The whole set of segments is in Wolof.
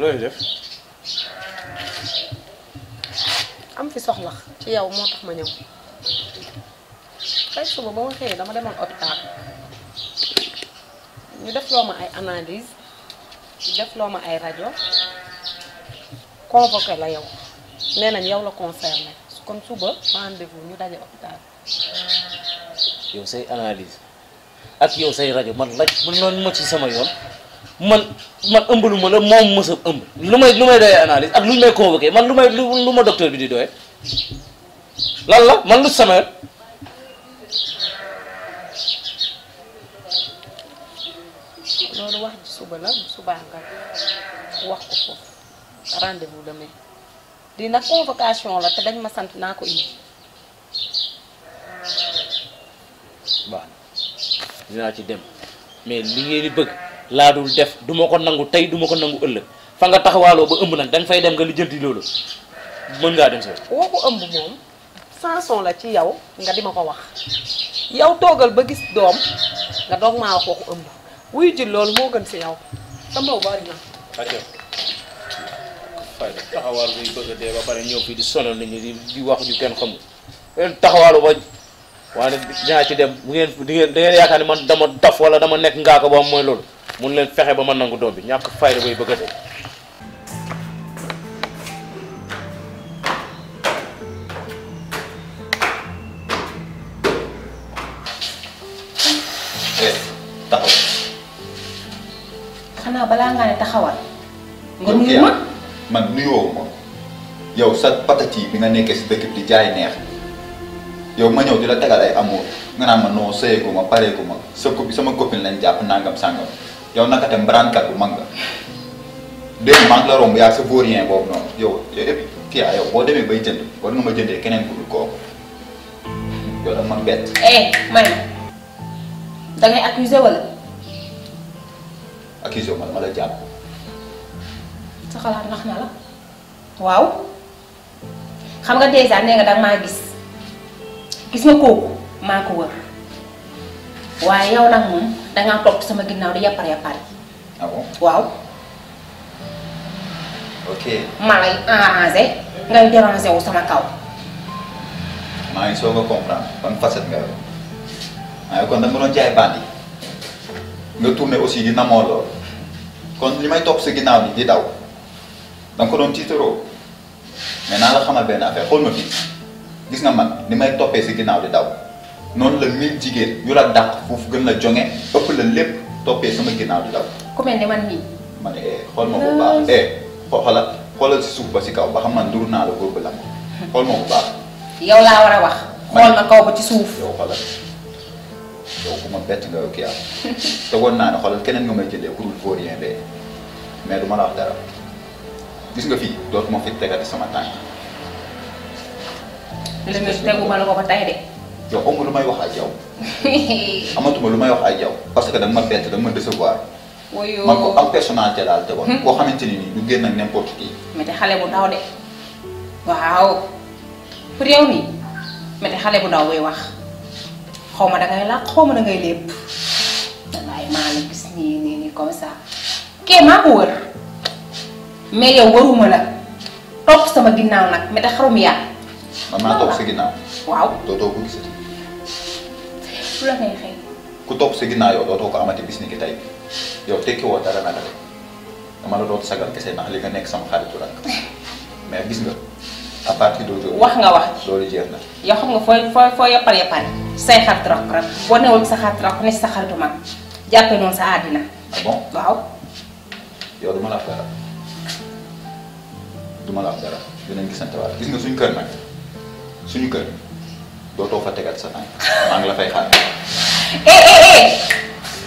looy def. am fi soxla ci yow moo tax ma ñëw tey suba ba ma xëyee dama demoon hôpital ñu def loo ma ay analyse def loo ma ay rajo convoqué la yow nee nañ yow la concerné kon suba rendez-vous ñu daje hôpital. yow say analyse ak yow say rajo man laaj man noonu ma ci sama yoon man ëmbalu ma la moom mës a ëmb lu may doyee analyse ak lu ñu may convoqué man lu ma docteur bi di doyee lan la man lu sama yoon. loolu wax ji suba la subaa nga wax ko foofu rendez-vous demain di nag convocation la te dañ ma sant naa ko indi. baax na dinaa ci dem mais li ngeen di bëgg laa dul def duma ko nangu tey duma ko nangu ëllëg fa nga taxawaaloo ba ëmb nag danga fay dem nga lijjanti loolu mën ngaa dem sa waxu ëmb moom sanson la ci yow nga di ma ko wax yow toogal ba gis doom nga doog maa wax waxu ëmb wuy ji loolu moo gën si yow sama bari na. acca fay taxawaal buy bëgg a dee ba pare ñëw fii di sonal nit ñi di wax ju kenn xamul leen taxawaalu ba waaye dinaa ci dem bu ngeen da ngeen yaakaar ne man dama dof wala dama nekk ngaa ko ba mooy loolu mun leen fexe ba ma nangu doom bi ñàkk fayda bay bëgg a dee. taxaw. xanaa balaa ngaa ne taxawal. nga nuyu ma man nuyoo ma yow sa patati bi nga nekkee si dëkk bi di jaay neex yow ma ñëw di la tegal ay amour nga naan ma non sëyeegu ma pareegu ma sama copine lañ jàpp nangam sangam yow naka te mbaraankat bu mag nga dégg maa ngi la romb yaa sa vaurien boobu noonu yow kii yow boo demee bay jënd war nga ma jëndee keneen ku dul kooku yow da ma bett. may da ngay accusé wala. accusé ma la jàpp. sa xalaat ndax na la waaw xam nga dèjà nee nga danga maa gis nga kooku maa ko wër waaye yow nag moom dangaa topp sama ginnaaw di yappar yappar yi. ah bon waaw. ok ma lay arrangé ngay dérangé wu sama kaw. maa ngi soog a comprendre ban facette nga yor waaye kon da nga doon jaay bandi nga tourné aussi di namoo lool kon li may topp sa ginnaaw bi di daw da nga ko doon tiitaroo mais naa la xamal benn affaire xool ma fii gis nga man ni may toppee si ginnaaw di daw noonu la 1000 jigéen yu la dàq foofu gën la jonge ëpp la lépp toppee sama ginnaaw di daw. ku mel ne man nii. ma ne xool ma bu baax xoolal si suuf ba si kaw ba xam man ndur naa la góob la xool ma bu baax. yow laa war a wax. xool ma kaw ba ci suuf. yow xoolal yow ku ma bett nga kii am tegoon naa ne xoolal keneen nga may jëndee pour vaurien bee mais du ma la wax dara gis nga fii dootuma fi tegati sama tànk. li nga teguma la ko ba tay de. yow amul lu may wax ak yow amatuma lu may wax ak yow parce que da nga ma bett da nga ma décevoir. woyoo man ko am personnalité daal tegoon. koo xamante ni nii du génn ak n'importe qui. mais te xale bu ndaw de waaw pour yow nii mais te xale bu ndaw buy wax xaw ma dangay làq xaw ma dangay lépp dangay maa la gis nii comme ça kee maa ko wër mais yow waruma la topp sama ginnaaw nag mais te xarum yaa. man maa topp sa ginnaaw. waaw dootoo ko gisati. lu la ngay xëy. ku topp sa ginnaaw yow dootoo ko amati bis ni ki tey yow tekki woo dara naka de dama la doon sagal kese ndax li nga nekk sama xaritu rak mais gis nga à partir d'aujourd'hui wax nga wax loolu jeex na. yow xam nga foo yappar say xarit rek boo newul sa xarit rek ne si sa xaritu mag jàppee noonu sa àddina. ah bon waaw. yow duma la wax dara duma la wax dara dinañ gisante waat gis nga suñu kër nag suñu kër dootoo fa tegal sa tànk maa ngi la fay xaar.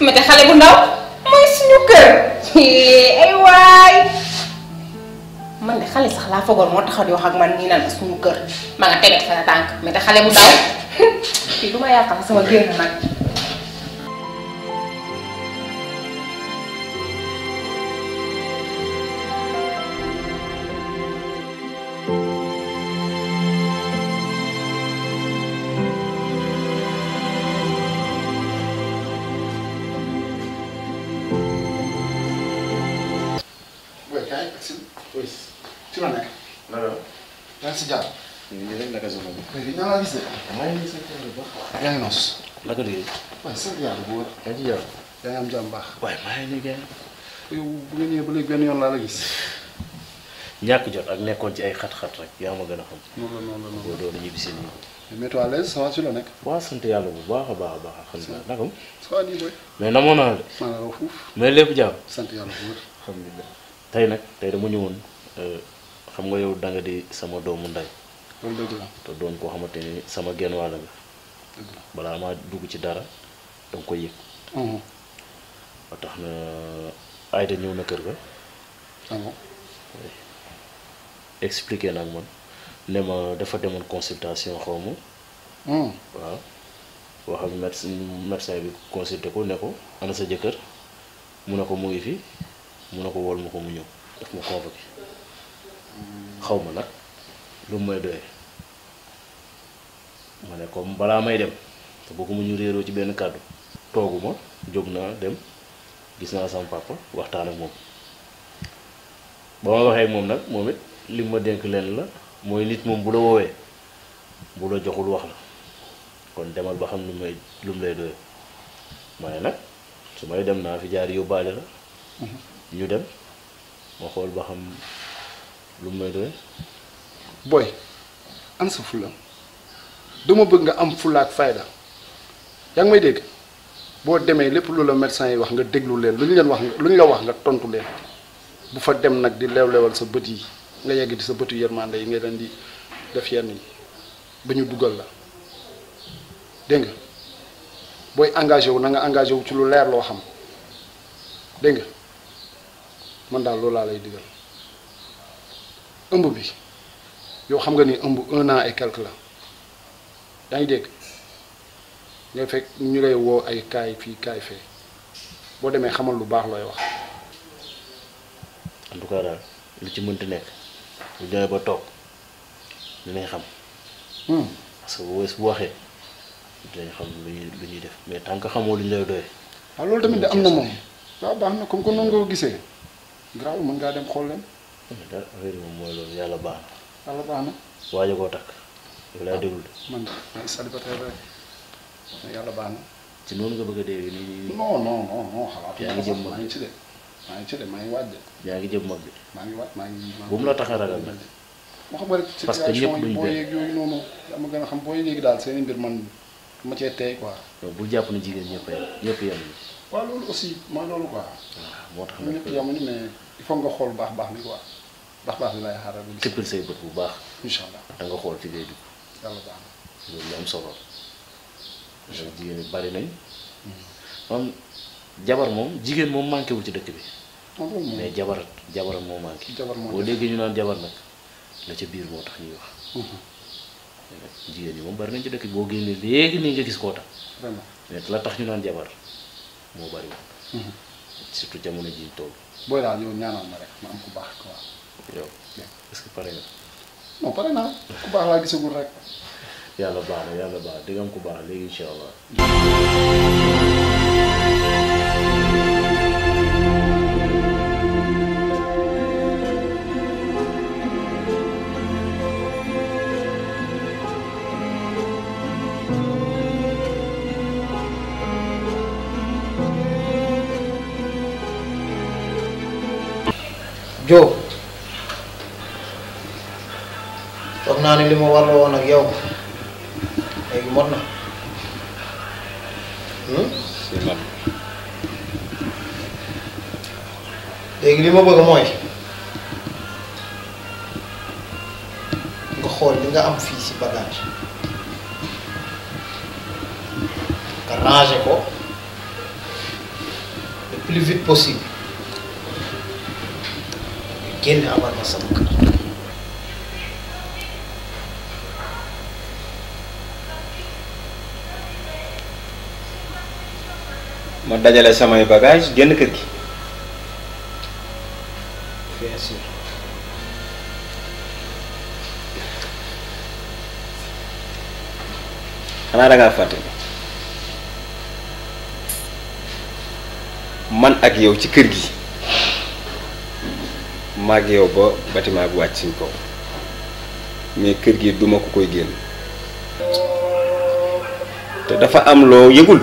mais te xale bu ndaw mooy suñu kër ay waay man de xale sax laa foogoon moo taxaw di wax ak man nii naan suñu kër ma nga tegal sa tànk mais te xale bu ndaw fii du ma yàqal sama génn nag. Merci jàmm. ñu rek naka sama bi. mais dinaa la gisee. maa ngi sant yàlla bu baax. yaa ngi noos. naka liggéey. waaye sant yàlla bu wër. yaa ngi ci jàmm. yaa ngi am jàmm baax. waaye maa ngi liggéey. yow bu nga ñëwee ba léegi benn yoon laa la gis. ñàkk jot ak nekkoon ci ay xat-xat rek yaa ma gën a xam. noonu la boo doon ñibbi si nii. mets-toi à l'aise ça va ci la nekk. waaw sant yàlla bu baax a baax a baax alhamdulilah naka. ça va nii booy. mais namoon naa la de. maa la raw fuuf. mais lépp jàmm. sant yàlla bu wër. alhamdulilah tey dama ñëwoon xam nga yow da nga di sama doomu ndey. loolu dëgg la. te doon koo xamante ni sama genn wàll nga. dëgg la balaa maa dugg ci dara danga koy yëg. ba tax na Aïda ñëw na kër ga. ah bon. expliqué nag man ne ma dafa demoon consultation xaw ma. waaw wax ak médecin bi consulté ko ne ko ana sa jëkkër mu ne ko mu ngi fi mu ne ko wol ma ko mu ñëw daf ma convoqué xaw ma nag lu mu may doyee ma ne comme balaa may dem te bëgguma ñu réeroo ci benn kàddu tooguma jóg naa dem gis naa sama papa waxtaan ak moom ba ma waxee ak moom nag moom it li ma dénk leen la mooy nit moom bu la woowee bu la joxul wax la kon demal ba xam lu mu lay doyee ma ne nag su may dem naa fi jaar yóbbaale la ñu dem ma xool ba xam lu mu may doyee. booy am sa fulla dama bëgg nga am fulla ak fayda yaa ngi may dégg boo demee lépp lu la médecin yi wax nga déglu leen lu ñu leen wax lu ñu la wax nga tontu leen bu fa dem nag di lew-lewal sa bët yi nga yegg di sa bëtu yërmande yi nga leen di def yenn yi ba ñu dugal la dégg nga booy engagé wu na nga engagé wu ci lu leer loo xam dégg nga man daal loolu laa lay digal ëmb bi yow xam nga ni ëmb 1 an et quelque la yaa ngi dégg ngay fekk ñu lay woo ay kaay fii kaay fee boo demee xamal lu baax looy wax. en tout cas daal lu ci mënti nekk bu demee ba toog dinañ xam. parce que bu waxee dinañ xam lu ñuy def mais tant que xamoo lu ñu lay doyee. waaw loolu tamit de am na moom waaw baax na comme que noonu nga ko gisee grave mën ngaa dem xool leen. daal affaire yi moom mooy loolu yàlla baax na. yàlla baax na. waaja koo takk yow laa déglu de. man may célibataire rek yàlla baax na. ci noonu nga bëgg a dégg nii. non xalaat. yaa ngi jëm mag maa ngi ci de maa ngi waaj de. yaa ngi jëm mag bi. maa ngi waaj maa ngi. bu mu la tax a ragal nag. moo xam rek parce que situation ñëpp yi duñ boo benn. yeeg yooyu noonu dama gën a xam boo yéegi daal seen mbir man ma cee tey quoi. yow bul jàpp na jigéen ñëpp yem waaw loolu aussi mooy loolu quoi. waaw moo tax ñun ñëpp yemuñu mais il faut nga xool baax bi quoi baax bi lay xaaral ba gis. tëppil say bët bu baax. incha allah da nga xool fi ngay dugg. yàlla baax na. loolu lu am solo la. jigéen ñi bari nañ. moom jabar moom jigéen moom manqué wul ci dëkk bi. non loolu moom mais jabaram moo manqué. jabar moo boo déggee ñu naan jabar nag la ca biir moo tax ñuy wax. jigéen ñi moom bari nañ ci dëkk bi boo génnee léegi nii nga gis koo tax. vraiment mais la tax ñu naan jabar moo bari woon. surtout jamono ji toll. booy daal yow ñaanal ma rek ma am ku baax quoi. yow est-ce que pare nga. non pare naa ku baax laa gisagul rek. yàlla baax na di nga am ku baax léegi incha allah. Jóob foog naa ne li ma war la woon ak yow léegi mot na. léegi li ma bëgg mooy nga xool li nga am fii ci bagage nga ranger ko le plus vite possible. génn amal ma sama kër. ma dajale samay bagage génn kër gi. bien sûr. xanaa da ngaa fàtte man ak yow ci kër gi maag yow ba bâtiment bi wàcc suñ kaw mais kër gi duma ko koy génn te dafa am loo yëgul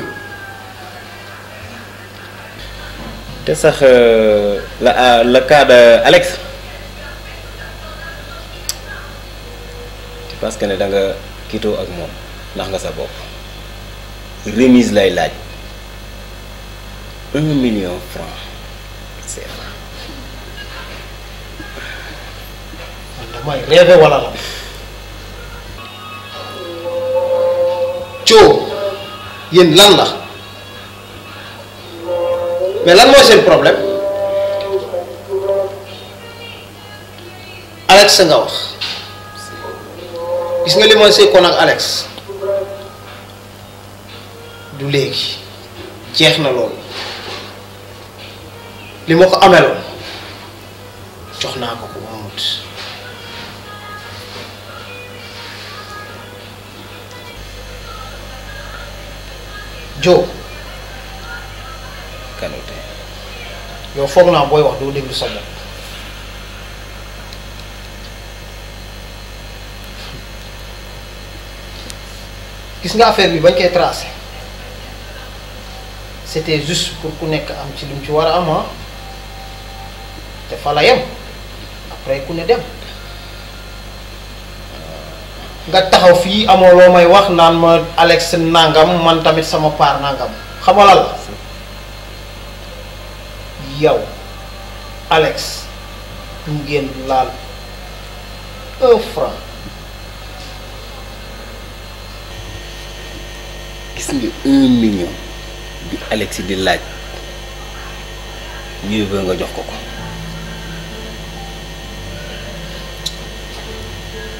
te sax le cas de Alex c'est parce que ne da nga kitoo ak moom ndax nga sa bopp remise lay laaj 1 million francs CFA. man damay rêvé wala la coo yéen lan la mais lan mooy seen problème Alex nga wax gis nga li ma sekkoon ak Alex du léegi jeex na loolu li ma ko ameloon jox naa ko ko amut Joe Kanouté yow foog naa booy wax doo déglu sa bopp gis nga affaire bi bañ koy tracé c'était juste pour ku nekk am ci lu mu ci war a am te fa la yem après ku ne dem nga taxaw fii amoo loo may wax naan ma Alex nangam man tamit sama part nangam xamalal la yow Alex du ngeen laal 1 franc gis nga 1 million bi Alex di laaj mieux vaut nga jox ko ko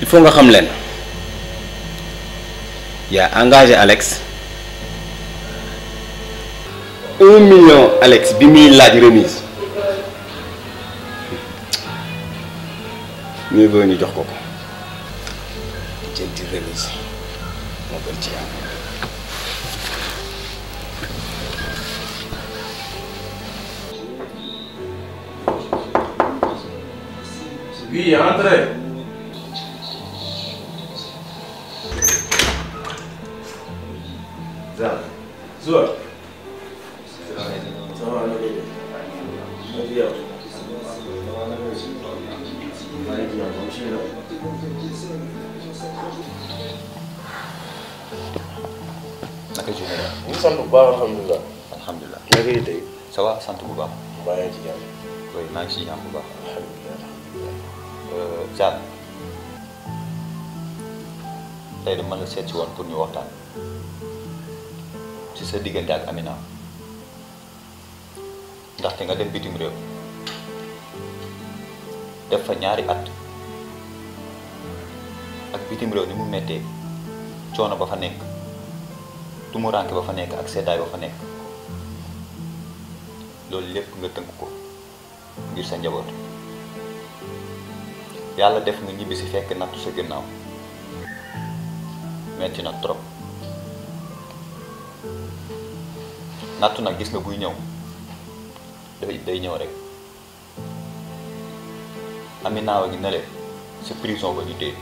il faut nga xam leen yaa engagé Alex 1 million Alex bi muy laaj remise mieux vaut ñu jox ko ko jënti remise moo gën ci am. Oui, entrez. Ça va. Ça va, naka journée la. ñu sant bu baax alhamdulilah. alhamdulilah. naka yi tey. ça va sant bu baax. bàyyi ci jàmm. oui maa ngi si jàmm bu baax. alhamdulilah. Thiat tey dama la seet si woon pour ñu waxtaan ci sa diggante ak Amina ndaxte nga dem bitim réew def fa ñaari at ak bitim réew ni mu mettee coono ba fa nekk tumuraanke ba fa nekk ak seddaay ba fa nekk loolu lépp nga tënk ko ngir sa njaboot yàlla def nga ñibbi si fekk nattu sa ginnaaw metti na trop nattu nag gis nga buy ñëw day ñëw rek Amina wa ngi nele sa prison ba ñu téye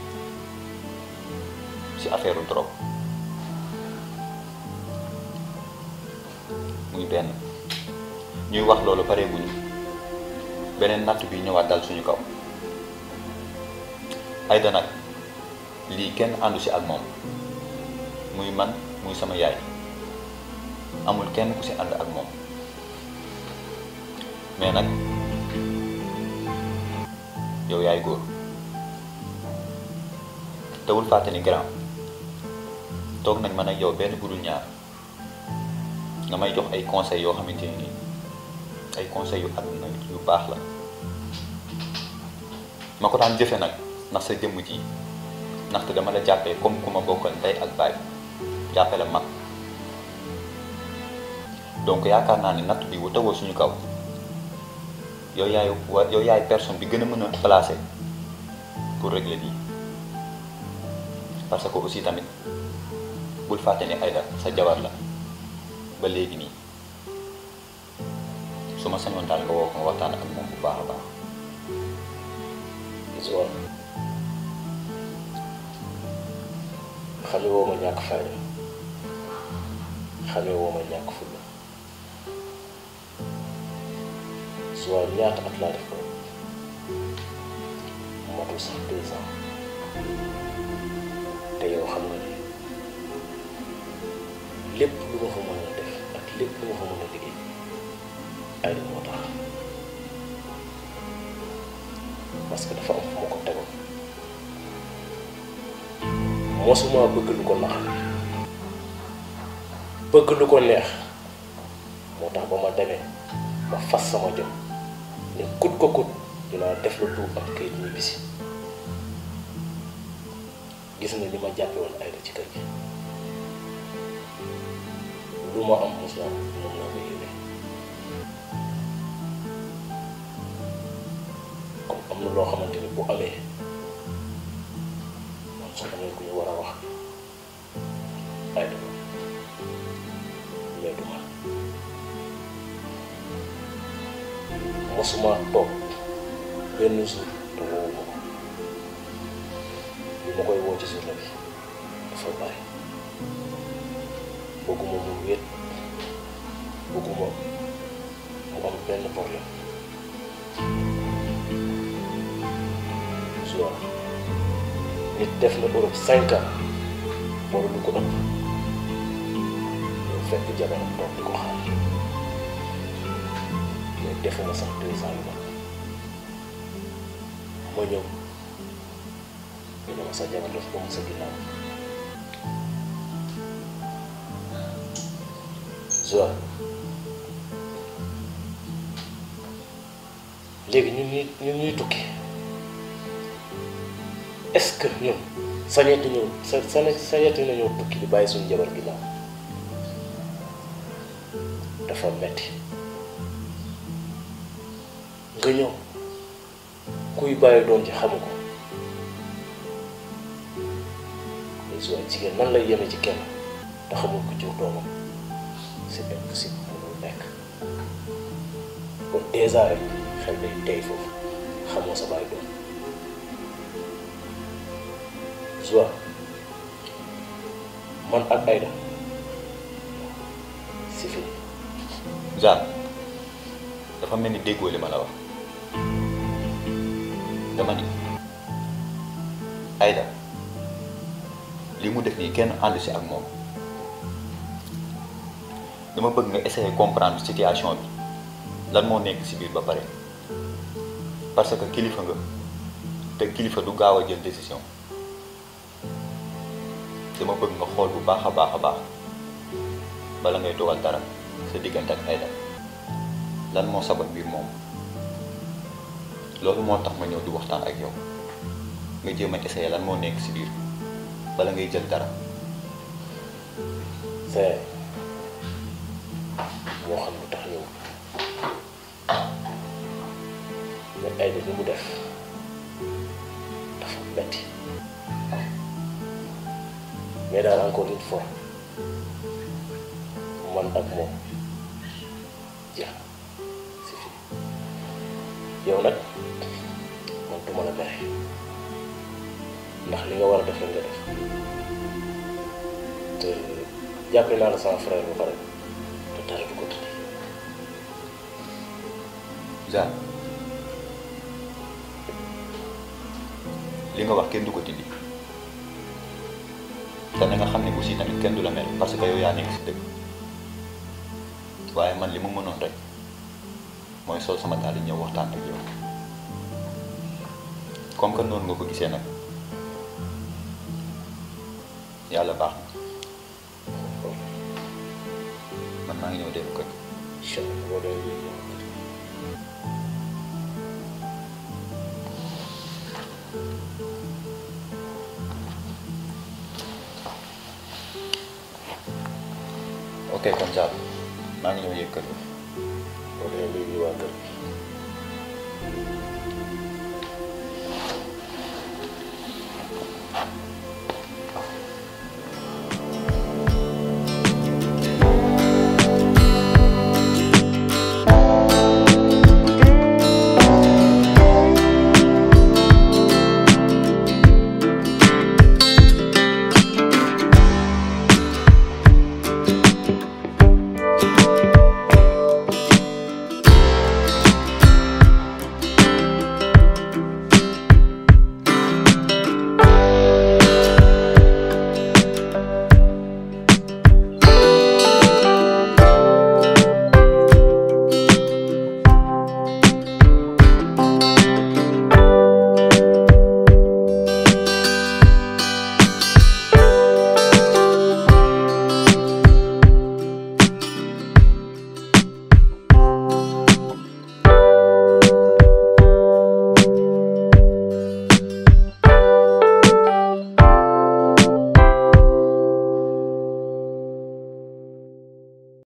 si affaire drogue muy benn ñuy wax loolu pare bu ñu beneen natt bi ñëwaat dal suñu kaw Aïda nag lii kenn àndu si ak moom muy man muy sama yaay amul kenn ku si ànd ak moom mais nag yow yaay góor tewul fàtte ni grand toog nañ man ak yow benn budul ñaar nga may jox ay conseils yoo xamante ni ay conseils yu àdduna yu baax la ma ko daan jëfe nag ndax sa jëmm ji ndaxte dama la jàppee comme ku ma bokkal ndey ak baay jàppe la mag donc yaakaar naa ni natt bi bu tawoo suñu kaw yow yaay personne bi gën a mën a placer pour régler lii parce que aussi tamit bul fàtte ni Aïda sa jabar la ba léegi nii su ma sañoon daal nga woo ko waxtaan ak moom bu baax a baax. xame woo ma ñàkk fayda xame woo ma ñàkk fulla soit ñaata at laa def ko matul sax 2 ans te yow xam nga ni lépp lu ma fa mën a def ak lépp lu ma fa mën a liggéey ay la moo tax parce que dafa am fu ma ko tegoon mosuma bëgg lu ko naxal bëgg lu ko neex moo tax ba ma demee ma fas sama jom ne kut ko kut dinaa def la tuub ak kayit ñu bisi gis nga ni ma jàppe woon ay la ci kër gi lu ma am mos naa moom laa ko yéene comme am na loo xamante ni bu amee man su amee ku ñu war a wax ay la mais du man mosuma toog benn jour te woowu ma ko li ma koy woo ci journée bi dafa bari bëgguma mu wéet bëgguma mu am benn problème soit nit def na Europe 5 ans wala lu ko ëpp yow fekk jabaram toog di ko xaar mais defuma sax 2 ans yu ma ñëw ñu ne ma sa jabar daf ko mu sa ginnaaw soit léegi ñun ñuy tukki est-ce que ñun sañeeti nañoo tukki di bàyyi suñu jabar ginnaaw dafa metti nga ñëw kuy bàyyi doon ci xamu ko mais soit jigéen nan lay yeme ci kenn te xamul ko jur doomam c'est impossible mënul nekk kon déjà rek xel day tey foofu xamoo sa bàyyi doom soit man ak Aïda c'est fini. Jeanne dafa mel ni déggoo li ma la wax dama ni Aïda li mu def nii kenn ànd si ak moom dama bëgg nga essayer comprendre situation bi lan moo nekk si biir ba pare parce que kilifa nga te kilifa du gaaw a jël décision dama bëgg nga xool bu baax a baax bala ngay dogal dara sa diggante ak Aïda lan moo sabab mbir moom loolu moo tax ma ñëw di waxtaan ak yow nga jéem a essayer lan moo nekk si biir bala ngay jël dara. c'est moo xam lu tax ñëw mais Aïda li mu def dafa metti mais daal encore une fois man ak moom jeex c'est fini yow nag man du ma la mere ndax li nga war a def rek nga def te jàppe naa la sama frère ba pare te dara du ko tëddee. Jeanne li nga wax kenn du ko dindi te na nga xam ne aussi tamit kenn du la mel parce que yow yaa nekk si dëgg waaye man li ma mënoon rek mooy sol sama daal di ñëw waxtaan ak yow comme que noonu nga ko gisee nag yàlla baax na man maa ngi ñëw dellu kër. incha allah boo doon ñëw kër. ok kon Jeanne maa ngi ñëw yëg kër gi. boo doon ñëw waa kër.